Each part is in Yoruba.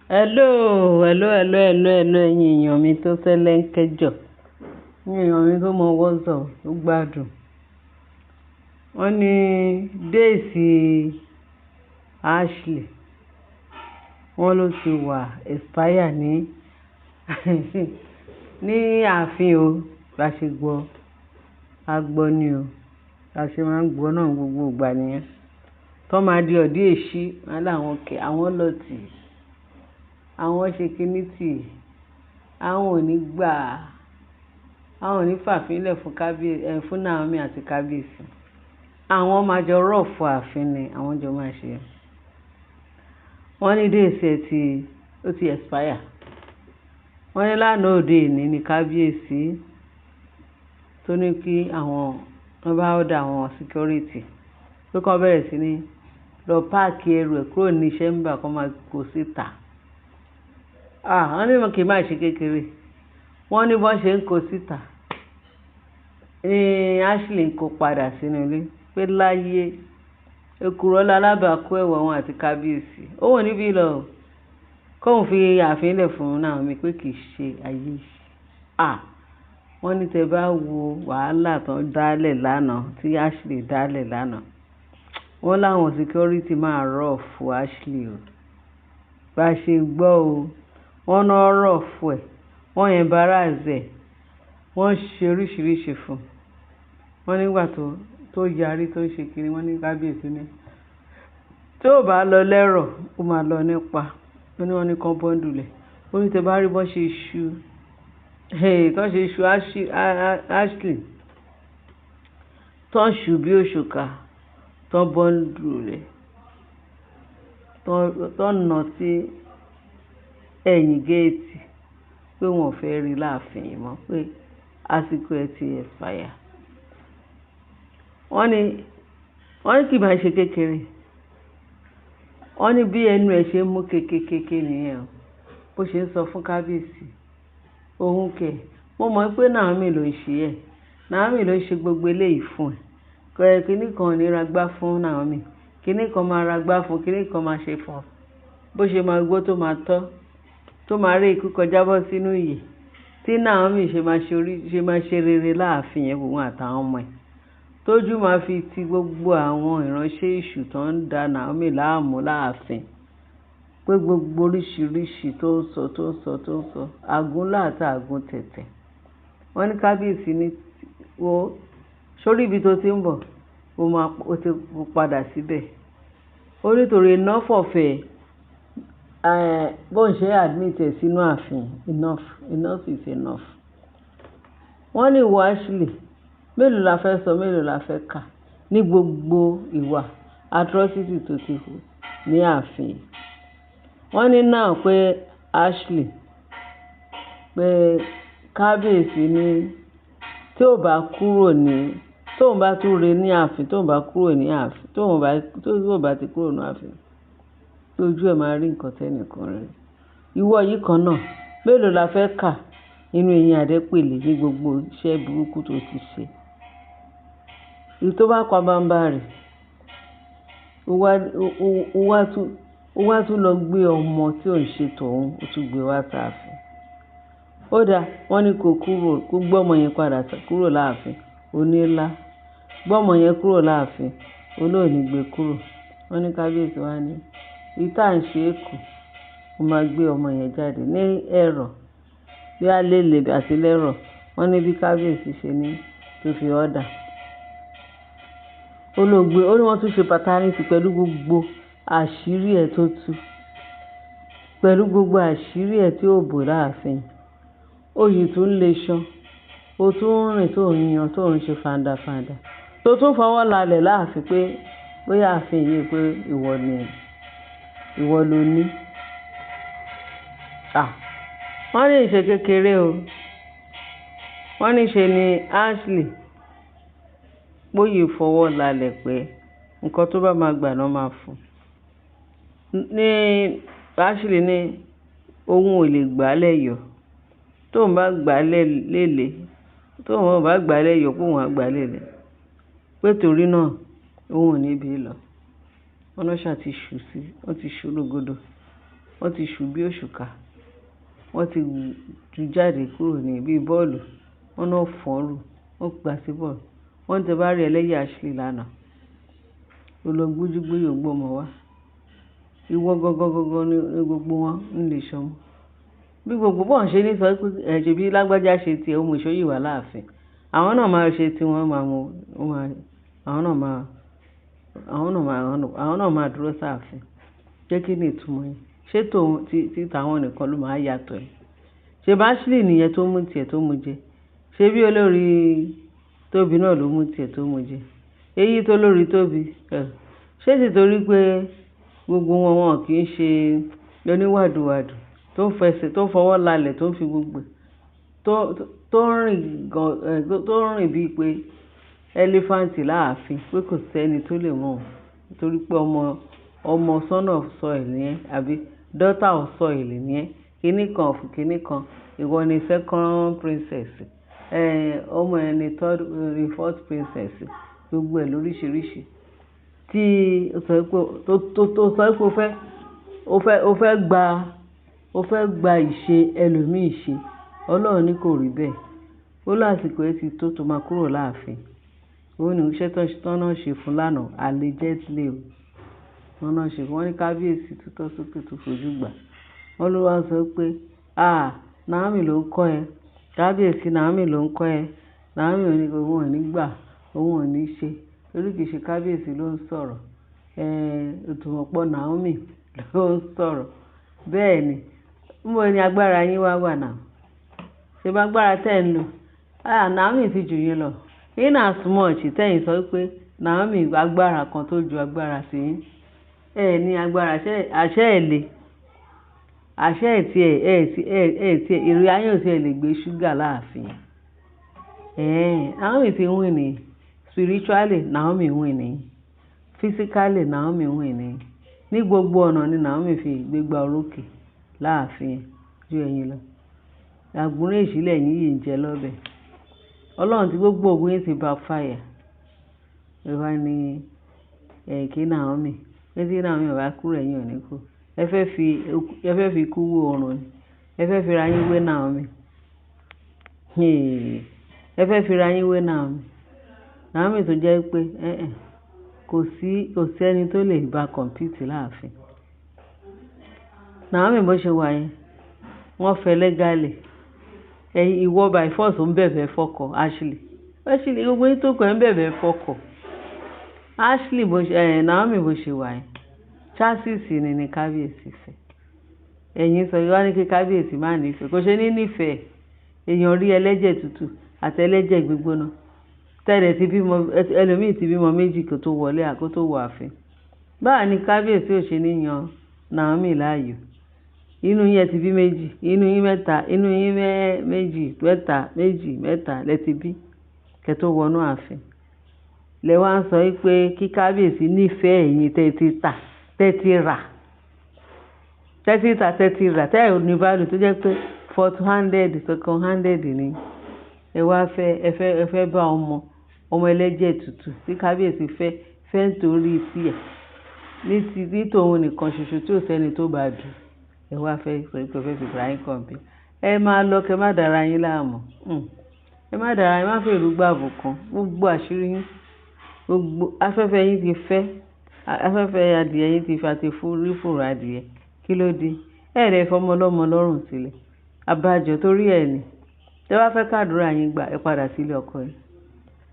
Hello, hello, hello, hello, hello, ẹ̀yin èèyàn mi tó fẹ́lẹ́ ń kẹjọ. Ẹ̀yin èèyàn mi tó mọ what's up, tó gbádùn. Wọ́n ní days Ashley, wọ́n ló ti wà expire ní ní ààfin o. Bá ṣe gbọ́, a gbọ́ ni o. Bá ṣe máa ń gbọ́ náà gbogbo ìgbà nìyẹn. Tó máa di ọ̀dí èṣí, wọ́n láwọn kẹ̀, àwọn lọ tì. Àwọn ṣe kiní tì. Àwọn ò ní gbà. Àwọn ò ní fàfin lẹ̀ fún fún Naomi àti kábíyèsí. Àwọn máa jọ rough ààfin ni àwọn jọ máa ṣe. Wọ́n ní days ẹ ti, ó ti expire. Wọ́n ní lánàá òde òní ní kábíyèsí tó ní kí àwọn, wọ́n bá order àwọn security pé kí wọ́n bẹ̀rẹ̀ sí ní lọ pack ẹrù ẹ̀ kúrò ní chamber kó máa kó síta. Ah, wọ́n ní kì í máa ṣe kékeré. Wọ́n ní bó ṣe ń kó síta ní Ashley ń kó padà sínú ilé pé láyé èkùrọ́ lalábàákú ẹ̀wà òun àti kábíyèsí. Òun ò ní bí lọ o. Kóun fi ààfin lẹ̀ fún Naomi pé kì í ṣe ayé yìí. Ah, wọ́n ní tẹ bá wo wàhálà tó ń dálẹ̀ lánàá, tí Ashley dálẹ̀ lánàá. Wọ́n láwọn security máa rough Ashley o. Bá ṣe gbọ́ o, wọ́n ná rough ẹ̀, wọ́n embarrass ẹ̀, wọ́n ṣe oríṣìíríṣìí fún un. Wọ́n nígbà tó yarí tó ń ṣe kiní, wọ́n ní kábíyèsí ní tí ó bá lọ lẹ́rọ̀, ó máa lọ nípa. Wọ́n ní wọ́n ní kán bundle ẹ̀. Ó ní tẹ bá rí bó ṣe ṣú, hey, tó ṣe ṣú Ashley, tó ń ṣú bí òṣùkà, tó bundle rẹ̀, tó nà sí ẹ̀yìn géètì pé wọ́n ò fẹ́ rí láàfin mọ́, pé àsìkò ẹ ti expire. Wọ́n ní kì í máa ṣe kékeré. Wọ́n ní bí ẹnu ẹ̀ ṣe ń mú kékékéké nìyẹn o. Bó ṣe ń sọ fún kábíyèsí. Òun kẹ̀. Mo mọ̀ pé Naomi ló ń ṣe ẹ́. Naomi ló ń ṣe gbogbo eléyìí fún ẹ. Kíní kan ò ní ra gbá fún Naomi. Kíní kan máa ra gbá fún, kíní kan máa ṣe fún. Bó ṣe máa gbó tó máa tọ́, tó máa rí ikú kọjá bọ́ sínú ìyè. Tí Naomi ṣe máa ṣe orí, ṣe máa ṣe rere láàfin yẹn òun àtàwọn ọmọ ẹ̀. Tójú máa fi ti gbogbo àwọn ìránṣẹ́ èṣù tó ń da Naomi láàmú láàfin. Pé gbogbo oríṣìíríṣìí tó ń sọ, tó ń sọ, tó ń sọ. Àgúnlá àti àgún tẹ̀tẹ̀. Wọ́n ní kábíyèsí ní wo sórí ibi tó ti ń bọ̀, ó máa, ó ti padà síbẹ̀. Ó ní torí enough of ẹ̀, bó ń ṣe admit ẹ̀ sínú ààfin, enough, enough is enough. Wọ́n ní ìwọ Ashley, mélòó la fẹ́ sọ, mélòó la fẹ́ kà ní gbogbo ìwà atrocity tó ti hù ní ààfin. Wọ́n ní now pé Ashley, pé kábíyèsí ní tí ó bá kúrò ní, tóun bá tún rí ní ààfin, tóun bá kúrò ní ààfin, tóun bá ti kúrò ní ààfin, pé ojú ẹ̀ máa rí nǹkan tẹ́nìkan rí. Ìwọ yìí kan náà, mélòó la fẹ́ kà nínú eyín Adépèlé ní gbogbo iṣẹ́ burúkú tó ti ṣe. Èyí tó bá pa bàǹbà rẹ̀, ó wá tún lọ gbé ọmọ tí ò ń ṣe tòun, ó tún gbé wá sáàfin. Ó dáa, wọ́n ní kó kúrò, kó gbé ọmọ yẹn padà kúrò láàfin. Ó ní lá. Gbé ọmọ yẹn kúrò láàfin. Ó lóun ò ní gbé kúrò. Wọ́n ní kábíyèsí wá ní, èyí tí à ń ṣe kù, ó máa gbé ọmọ yẹn jáde ní ẹ̀rọ. Bí a lè lè àti lẹ́rọ̀. Wọ́n ní bí kábíyèsí ṣe ní tó fi order. Ó ló gbé, ó ní wọ́n tún ṣe paternity pẹ̀lú gbogbo àṣírí ẹ̀ tó tú. Pẹ̀lú gbogbo àṣírí ẹ̀ tí ó bò láàfin. Oyè tún lè ṣan. Ó tún ń rìn tó ń yan, tó ń ṣe fandafanda. Tó tún fọwọ́ lálẹ̀ láàfin pé bóyá ààfin yìí pé ìwọ ni, ìwọ ló ní. Ah, wọ́n ní ìṣe kékeré o. Wọ́n ní ṣe ni Ashley bóyè fọwọ́ lálẹ̀ pé nǹkan tó bá máa gbà náà máa fún. Ní Ashley ní òun ò lè gbà lẹ́yọ̀. Tóun bá gbà lélẹ̀, tóun ò bá gbà lẹ́yọ̀ pé òun á gbà lélẹ̀. Pé torí náà òun ò ní bí lọ. Wọ́n lọ ṣà ti ṣú sí, wọ́n ti ṣú lógodo. Wọ́n ti ṣù bí òṣùká. Wọ́n ti ju jáde kúrò ní bí bọ́ọ̀lù. Wọ́n náà fọ́n rù. Wọ́n gbà sí bọ́ọ̀lù. Wọ́n ti bá rí ẹlẹ́yà Ashley lánàá. Ó lọ gbójú gbóyò gbọ́mọ wá. Ìwọ gangan ní gbogbo wọn ń lè ṣọmọ. Bí gbogbo bọ́n ṣe ní sọ pé ẹ̀ ṣe bí lágbájá ṣe tiẹ̀, ó mú ìṣó yìí wá láàfin. Àwọn náà máa ṣe tí wọ́n máa mú, wọ́n máa, àwọn náà máa, àwọn náà máa, àwọn náà máa dúró sáàfin. Jẹ́ kí ni ìtumọ̀ yẹn? Ṣé tòun tí tàwọn nìkan ló máa yàtọ̀ ẹ̀? Ṣé bá Ashley nìyẹn tó mú tiẹ̀ tó mú jẹ? Ṣé bí olórí Tóbi náà ló mú tiẹ̀ tó mú jẹ? Èyí tó lórí Tóbi, ẹ̀, ṣé sì torí pé gbogbo wọn wọn kì í ṣe oníwàdùwàdù tó ń fẹsẹ̀, tó ń fọwọ́ lálẹ̀, tó ń fi gbogbo ẹ̀, tó ń rìn gan, ẹ̀, tó ń rìn bíi pé elephant láàfin, pé kò sí ẹni tó lè mọ̀ ọ́n. Nítorí pé ọmọ son of soil ni ẹ́, àbí daughter of soil ni ẹ́. Kíní kan of kíní kan. Ìwọ ni second princess. Ọmọ ẹ ni third, ni fourth princess. Gbogbo ẹ̀ lóríṣiríṣi. Tí ó sọ pé, tó sọ pé o fẹ́ gba ìṣe ẹlòmíì ṣe. Ọlọ́run ní kò rí bẹ́ẹ̀. Ó lásìkò ẹ ti tó máa kúrò láàfin. Ó ní iṣẹ́ tó náà ṣe fún lánàá, allegedly o. Wọ́n náà ṣe fún, wọ́n ní kábíyèsí tutọ́ sókè tó fojú gbà. Wọ́n ló wá sọ pé, "À, Naomi ló ń kọ́ ẹ. Kábíyèsí Naomi ló ń kọ́ ẹ. Naomi ò ní, òun ò ní gbà, òun ò ní ṣe." Torí kì í ṣe kábíyèsí ló ń sọ̀rọ̀. Òtùmọ̀pọ̀ Naomi ló ń sọ̀rọ̀. Bẹ́ẹ̀ ni. Níbo ni agbára yín wá wà náà? Ṣé bá agbára tẹ́ ń lò? À, Naomi ti jù yín lọ. In as much tẹ́yìn sọ pé Naomi agbára kan tó ju agbára sí yín. Ẹ ní agbára, àṣẹ ẹ lè. Àṣẹ ẹ tí ẹ, ẹ tí, ẹ, ẹ tí, ìrì ayé ò tí ẹ lè gbé ṣúgà láàfin. Naomi ti win ni. Spiritually, Naomi win ni. Physically, Naomi win ni. Ní gbogbo ọ̀nà ni Naomi fi gbégbá orókè láàfin ju ẹ̀yin lọ. Àgbọ̀nrín èṣí lẹ̀yin yìí ń jẹ lọ́bẹ̀. Ọlọ́run tí gbogbo ògùn yín ti backfire. Ẹ wá ní, kí Naomi. Pé tí Naomi ò bá kúrò, ẹ̀yin ò ní kú. Ẹ fẹ́ fi ikú wó ọrùn ni. Ẹ fẹ́ fi ra yín wé Naomi. Ẹ fẹ́ fi ra yín wé Naomi. Naomi tó jẹ́ pé, kò sí ẹni tó lè bá compete láàfin. Naomi bó ṣe wà yẹn, wọ́n fẹ́ legally. Ẹ̀yin ìwọ by force ń bẹ̀bẹ̀ fọ́kọ Ashley. Ashley gbogbo yín tó kàn ń bẹ̀bẹ̀ fọ́kọ. Ashley bó ṣe, Naomi bó ṣe wà yẹn, chassis ni kábíyèsí fẹ́. Ẹ̀yin sọ wá ní kí kábíyèsí má nífẹ̀ẹ́. Kò ṣe ní nífẹ̀ẹ́. Èèyàn rí ẹlẹ́jẹ̀ tútù àti ẹlẹ́jẹ̀ gbígbóná. Tẹ́lẹ̀ tí bímọ, ẹlòmíì ti bímọ méjì kó tó wọlé, kó tó wọ ààfin. Báwo ni kábíyèsí ò ṣe ní yan Naomi láàyò? Inú yín ẹ ti bí méjì, inú yín mẹ́ta, inú yín méjì, mẹ́ta, méjì, mẹ́ta lẹ ti bí kẹ́ tó wọnú ààfin. Lẹ wá ń sọ wípé kí kábíyèsí nífẹ̀ẹ́ ẹ̀yin tẹ́ ti tà, tẹ́ ti rà. Tẹ́ ti tà, tẹ́ ti rà, tẹ́ ò ní value tó jẹ́ pé fourth handed, second handed ni. Ẹ wá fẹ́, ẹ fẹ́ bá ọmọ ẹlẹ́jẹ̀ tútù tí kábíyèsí fẹ́, fẹ́ nítorí tí ẹ̀. Ní ti, ní tòun nìkan ṣoṣo tí ò sí ẹni tó bá dù. Ẹ wá fẹ́ sọ wípé ẹ fẹ́ fi ra yín compare. Ẹ máa lọ kẹ má dára yín láàmú. Ẹ má dára yín, má fẹ́ èrú gbàbùkún. Gbogbo àṣírí yín, gbogbo afẹ́fẹ́ yín ti fẹ́. Afẹ́fẹ́ adìẹ yín ti fa ti fún rí fùrọ̀ adìẹ. Kí ló dé? Ẹ dẹ̀ fọmọ ọlọ́mọ lọ́rùn sílẹ̀. Àbájọ torí ẹ ni. Tẹ bá fẹ́ kàdúrà yín gbà, ẹ padà sílé ọkọ yín.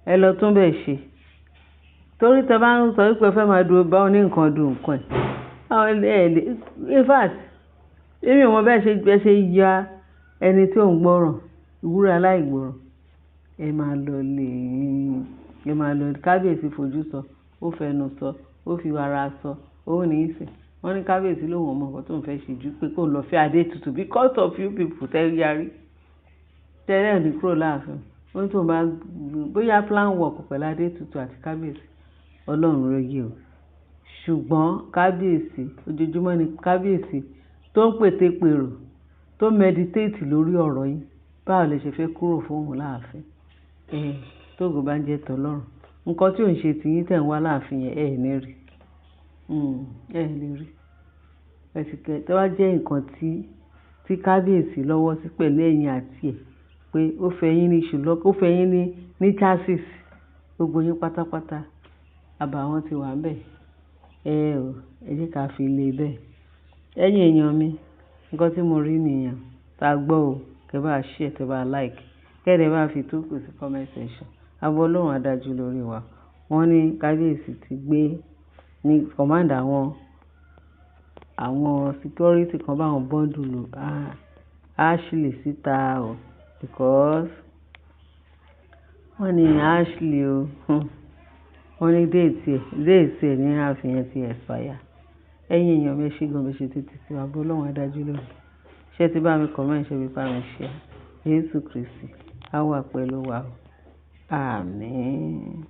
Ẹ lọ tún bẹ̀ ṣe. Torí tẹ bá ń sọ wípé ẹ fẹ́ máa dúró bá oní nǹkan dùn nǹkan ẹ̀. Àwọn ẹ lè, in fact, èmi ò mọ bẹ́ẹ̀ ṣe ya ẹni tí ò ń gbọ́ràn, ìwúre aláìgbọ́ràn. Ẹ máa lọ lè yín. Ẹ máa lọ. Kábíyèsí fojú sọ, ó fẹnu sọ, ó fi ara sọ, ó ní ìsìn. Wọ́n ní kábíyèsí lóun ò mọ nǹkan tó ń fẹ́ ṣe ju pé kó lọ fẹ́ Adétutù because of you people tẹ́ yarí. Tẹ́lẹ̀ ní kúrò láàfin. Ó ní tó bá bóyá plan work pẹ̀lú Adétutù àti kábíyèsí, Ọlọ́run ló yé o. Ṣùgbọ́n kábíyèsí, ojoojúmọ́ ni kábíyèsí tó ń pètepèrò, tó meditate lórí ọ̀rọ̀ yín. Báwo lẹ ṣe fẹ́ kúrò fún òun láàfin? Tógo bá ń jẹ́ tọlọ́run. Nǹkan tí ò ń ṣe tiyín tẹ̀ ń wá láàfin yẹn, ẹ ní rí. Ẹ lè rí. Tó bá jẹ́ nǹkan tí kábíyèsí lọ́wọ́ sí pẹ̀lú ẹ̀yin àti ẹ̀ pé ó fẹ́ yín ní ṣùlọ́kọ̀, ó fẹ́ yín ní chassis, gbogbo yín pátápátá, àbàwọ́n ti wà níbẹ̀. Ẹ o, ẹ jẹ́ ká fi lé bẹ́ẹ̀. Ẹ̀yin èèyàn mi, nǹkan tí mo rí nìyẹn. Tá gbọ́ o, kí ẹ bá share, kí ẹ bá like, kí ẹ dẹ̀ bá fi tókù sí comment section. Ààbò Ọlọ́run á dájú lórí wa. Wọ́n ní kábíyèsí ti gbé ní command àwọn security kan bá wọn bundle Ashley síta o, because wọ́n ní Ashley o, wọ́n ní date ẹ̀ ní ààfin yẹn ti expire. Ẹ̀yin èèyàn mi, ẹ ṣé gan, bẹ ṣe tẹ́tí sí wa. Ààbò Ọlọ́run á dájú lórí. Ṣé ẹ ti bá mi comment, ṣé ẹ ti bá mi share? Jésù Kristi á wà pẹ̀lú wa o. Àmín.